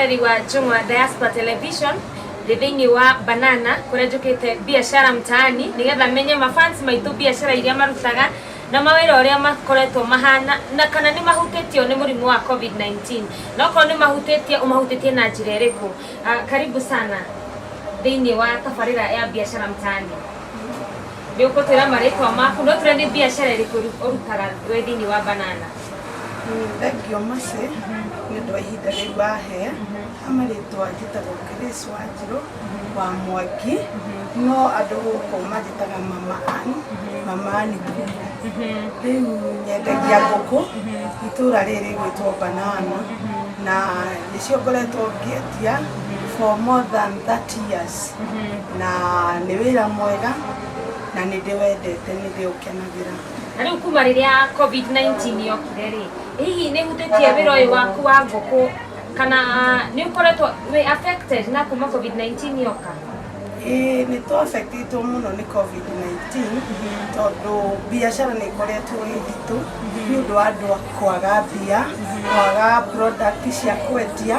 Mwĩroreri wa Njũng'wa Diaspora Television, ndĩ thĩinĩ wa Banana kũrĩa njũkĩte biashara mtaani nĩgetha menye mafans maitũ biashara iria marutaga na mawĩra ũrĩa makoretwo mahana na kana nĩ mahutĩtio nĩ mũrimũ wa COVID-19, na okorwo nĩ mahutĩtie, ũmahutĩtie na njĩra ĩrĩkũ. Ah, karibu sana thĩinĩ wa tabarĩra ya biashara mtaani. Nĩ ũgũtwĩra marĩtwa maku, no twĩre nĩ biashara ĩrĩkũ ũrutaga wĩ thĩinĩ wa Banana. Thengiũ Mercy nĩ ũndũ wa ihinda rĩu wahe. Ha marĩtwa njĩtagwo Grace Wanjirũ wa Mwangi, no andũ gũkũ manjĩtaga Mama Ann, Mama Ann Ngũkũ. Rĩu nyendagia ngũkũ itũra rĩrĩ rĩgwĩtwo Banana, na nĩcio ngoretwo ngĩendia for more than 30 years, na nĩ wĩra mwega na nĩ ndĩwendete, nĩ ndĩũkenagĩra. Na rĩu kuma rĩrĩa COVID-19 yokire rĩ, hihi nĩ hutĩtie wĩra ũyũ waku wa ngũkũ, kana nĩ ũkoretwo wĩ affected na kuma COVID-19 yoka? Ĩĩ, nĩ twaffectĩtwo mũno nĩ COVID-19, tondũ biacara nĩ ĩkoretwo ĩ nditũ nĩ ũndũ wa andũ kwaga mbia, kwaga product cia kwendia,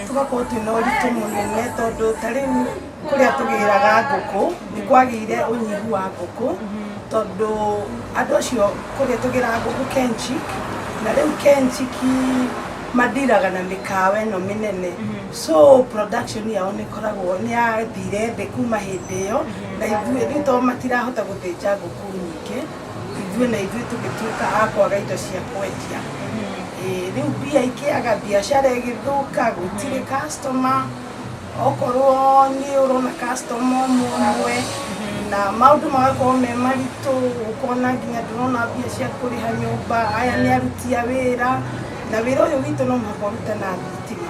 tũgakorwo twĩna ũritũ mũnene, tondũ ta rĩu kũrĩa tũgĩraga ngũkũ nĩ kwagĩire ũnyihu wa ngũkũ, tondũ andũ acio kũrĩa tũgĩraga ngũkũ Kenchic, na rĩu Kenchic mandiraga na mĩkawa ĩno mĩnene, so production yao nĩ ĩkoragwo nĩ yathire thĩ kuma hĩndĩ ĩyo, na ithuĩ rĩu tondũ matirahota gũthĩnja ngũkũ nyingĩ, ithuĩ na ithuĩ tũgĩtuĩka a kwaga indo cia kwendia. Ĩĩ, rĩu mbia ikĩaga, biacara ĩgĩthũka, gũtirĩ customer, okorwo nĩ ũrona customer ũmwe ũmwe, na maũndũ magakorwo me maritũ, ũkona nginya ndũrona mbia cia kũrĩha nyũmba. Aya nĩ aruti a wĩra, na wĩra ũyũ witũ no mũhaka ũrute na thitima,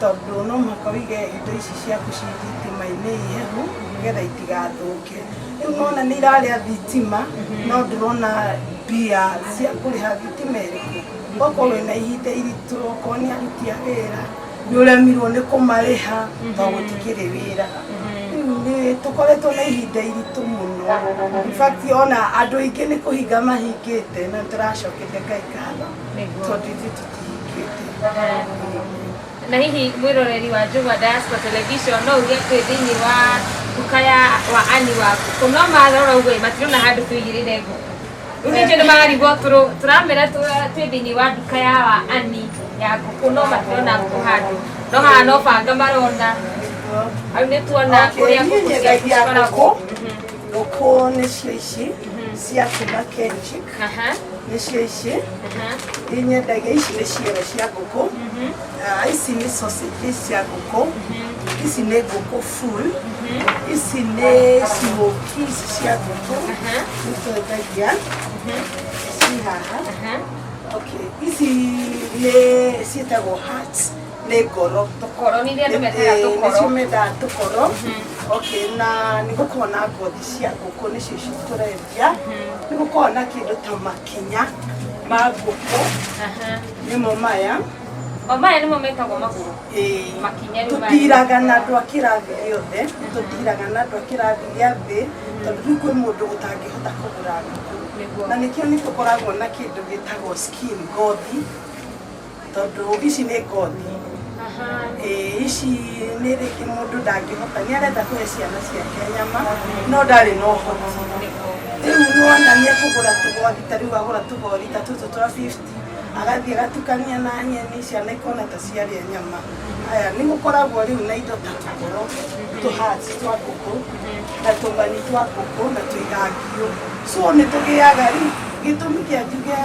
tondũ no mũhaka ũige indo ici ciaku ci thitima-inĩ ihehu nĩgetha itigathũke. Rĩu nona nĩ irarĩa thitima, no ndũrona mbia cia kũrĩha thitima ĩrĩkũ. Ũgakorwo wĩna ihinda iritũ, okorwo nĩ aruti a wĩra, nĩ ũremirwo nĩ kũmarĩha tondũ gũtikĩrĩ wĩra. Rĩu nĩ tũkoretwo na ihinda iritũ mũno. In fact, ona andũ aingĩ nĩ kũhinga mahingĩte, na tũracokeria Ngai ngatho tondũ ithuĩ tũtihingĩte. Na hihi mwĩroreri wa Njũng'wa Diaspora Television, no uge twĩ thĩinĩ wa nduka ya wa Ani wa ngũkũ, no marora ũguo matirona handũ tũigĩrĩre ngũkũ. Rĩu ningĩ nĩ mararigwo, tũramera twĩ thĩinĩ wa nduka ya wa Ani ya ngũkũ, no matirona ngũkũ handũ, no haha no banga marona. Hau nĩ tuona ũrĩa niĩ ngũkũ ciaku nyendagia cikoragwo. Ngũkũ. Ngũkũ nĩcio ici cia kuma Kenchic, nĩcio ici nyendagia. Ici nĩ ciero cia ngũkũ. Ah, ici nĩ sausages cia ngũkũ, ici nĩ ngũkũ full, ici nĩ smokies cia ngũkũ nĩ twendagia ci haha. Okay, ici nĩ ciĩtagwo hearts, nĩ ngoro. Tũkoro nĩ iria andũ metaga. Ĩĩ, tũkoro. Nĩcio mendaga tũkoro. Okay, na nĩ gũkorwo na ngothi cia ngũkũ, nĩcio ici tũrendia. Nĩ gũkorwo na kĩndũ ta makinya ma ngũkũ, nĩmo maya. O maya nĩmo metagwo magũrũ? Ĩĩ. Makinya rĩu maya. Tũtiraga na andũ a kĩrathi gĩothe, tũtiraga na andũ a kĩrathi gĩa thĩ, tondũ rĩu kwĩ mũndũ ũtangĩhota kũgũra ngũkũ, na nĩkĩo nĩ tũkoragwo na kĩndũ gĩtagwo skin, ngothi, tondũ ici nĩ ngothi. Ĩĩ, ici nĩ rĩngĩ mũndũ ndangĩhota, nĩ arenda kũhe ciana ciake nyama no ndarĩ na ũhoti. Rĩu nĩwona nĩ ekũgũra tũgothi, ta rĩu agũra tũgothi ta tũtũ twa 50, agathiĩ agatukania na nyeni, ciana ikona ta ciarĩa nyama. Aya, nĩ gũkoragwo rĩu na indo ta tũkoro, tũhati twa ngũkũ na tũmani twa ngũkũ na tũithangio, so nĩ tũgĩaga. Rĩu gĩtũmi kĩa njuge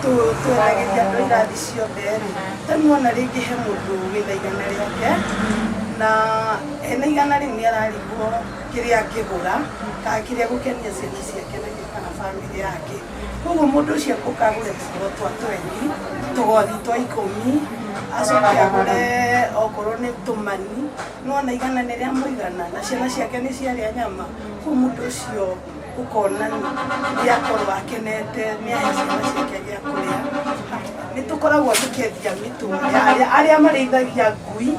twendagĩria andũ a irathi ciothe rĩ, ta rĩu wona rĩngĩ he mũndũ wĩna 100 rĩake, na ena 100 rĩu nĩ ararigwo kĩrĩa angĩgũra kana kĩrĩa gũkenia ciana ciake nakĩo kana bamĩrĩ yake. Koguo mũndũ ũcio ekũka agũre tũkoro twa 20, tũgothi twa 10, acoke agũre okorwo nĩ tũmani, nĩwona 100 nĩ rĩa mũigana na ciana ciake nĩ ciarĩa nyama. Koguo mũndũ ũcio ũkona nĩ akorwo akenete, nĩ ahe ciana ciake gĩa kũrĩa. Nĩ tũkoragwo tũkĩendia mĩtwe ya arĩa marĩithagia ngui,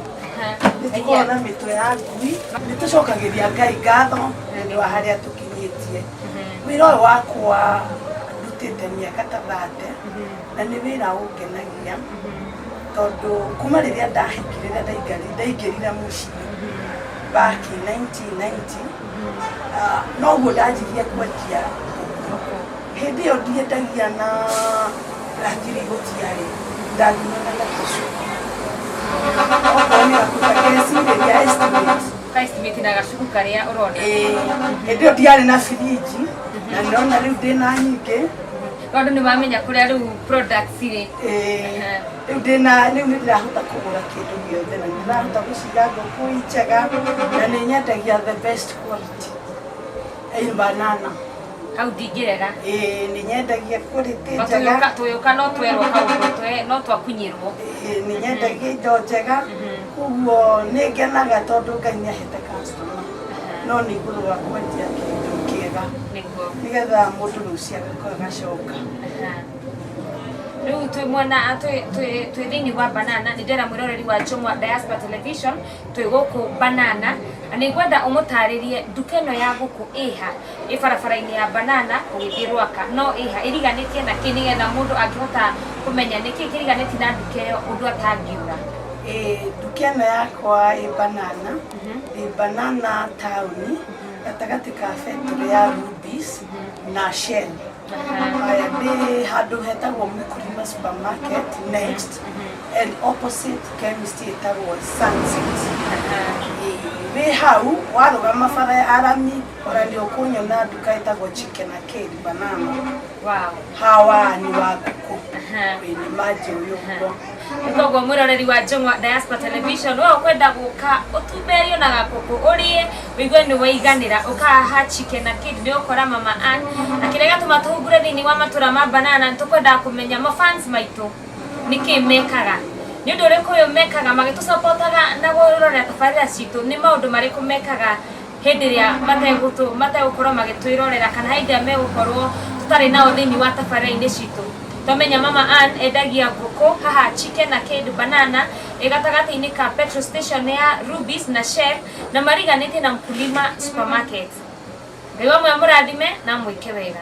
nĩ tũkoragwo na mĩtwe ya ngui. Nĩ tũcokagĩria Ngai ngatho nĩ ũndũ wa harĩa tũkinyĩtie. Wĩra ũyũ wakwa ndutĩte mĩaka ta 30, na nĩ wĩra ũngenagia. Tondũ kuma rĩrĩa ndahikire, rĩrĩa ndaingĩrire mũciĩ back in 1990, noguo ndanjirie kwendia ngũkũ. Hĩndĩ ĩyo ndiendagia na ratiri, gũtiarĩ, ndathimaga na tũcuku, okorwo nĩ gakũta ngecirĩria estimate. Ka estimate na gacuku karĩa ũrona. Ĩĩ, hĩndĩ ĩyo ndiarĩ na birinji, na ndĩrona rĩu ndĩna nyingĩ. Tondũ nĩ wamenya kũrĩa rĩu products irĩ. Ĩĩ, rĩu ndĩna, rĩu nĩ ndĩrahota kũgũra kĩndũ gĩothe na nĩ ndĩrahota gũciga ngũkũ i njega, na nĩ nyendagia the best quality in banana. Hau ndingĩrega. Ĩĩ, nĩ nyendagia quality njega. Tũgĩũka, tũgĩũka no twerwo kaũndũ no twakunyĩrwo. Ĩĩ, nĩ nyendagia indo njega, koguo nĩ ngenaga tondũ Ngai nĩ ahete customer, no nĩ igũrũ wa kwendia kĩndũ kĩega nĩgetha mũndũ rũciũ agacoka. Rĩu twĩ mwena twĩ thĩinĩ wa Banana. Nĩ ndĩrera mwĩroreri wa Jomwa Diaspora Television twĩ gũkũ Banana, na nĩ ngwenda ũmũtarĩrie nduka ĩno ya ngũkũ ĩha, ĩ barabara-inĩ ya Banana ũgĩthiĩ Rwaka, no ĩha, ĩriganĩtie na kĩ, nĩgetha mũndũ angĩhota kũmenya nĩkĩ kĩriganĩtie na nduka ĩyo ũndũ atangĩũra. Ĩĩ, nduka ĩno yakwa ĩ Banana, ĩ Banana taũni, gatagatĩ ka factory ya Rubis na Shell. Haya, ndĩ handũ hetagwo Mkulima Supermarket next and opposite chemist ĩtagwo Sunset. Ĩĩ, wĩ hau warũgama bara ya arami, ona nĩ ũkũnyona nduka ĩtagwo Chicken Arcade Banana. Hawa ni wa ngũkũ. Ĩĩ, nĩ manjũĩ ũguo. Koguo mwĩroreri wa Jong'wa Diaspora Television, we ũkwenda gũka ũtumberio na gakũkũ ũrĩe ũigue nĩ waiganĩra, ũkahaha Chicken Arcade, nĩ ũkora Mama Ann. Na kĩrĩa gĩatũma tũhungure thĩinĩ wa matũra ma Banana, nĩ tũkwendaga kũmenya mafans maitũ nĩkĩ mekaga, nĩ ũndũ ũrĩkũ ũyũ mekaga magĩtũcapotaga na kũrorera tabarĩra citũ, nĩ maũndũ marĩkũ mekaga hĩndĩ ĩrĩa mategũkorwo magĩtwĩrorera kana hĩndĩ ĩrĩa megũkorwo tũtarĩ nao thĩinĩ wa tabarĩra-inĩ citũ. Twamenya Mama Ann endagia ngũkũ haha Chicken Arcade Banana, ĩ gatagatĩ-inĩ ka petrol station ya Rubis na Shell, na mariganĩtie na Mkulima Supermarket. Ngai wamwe amũrathime na mwĩke wega.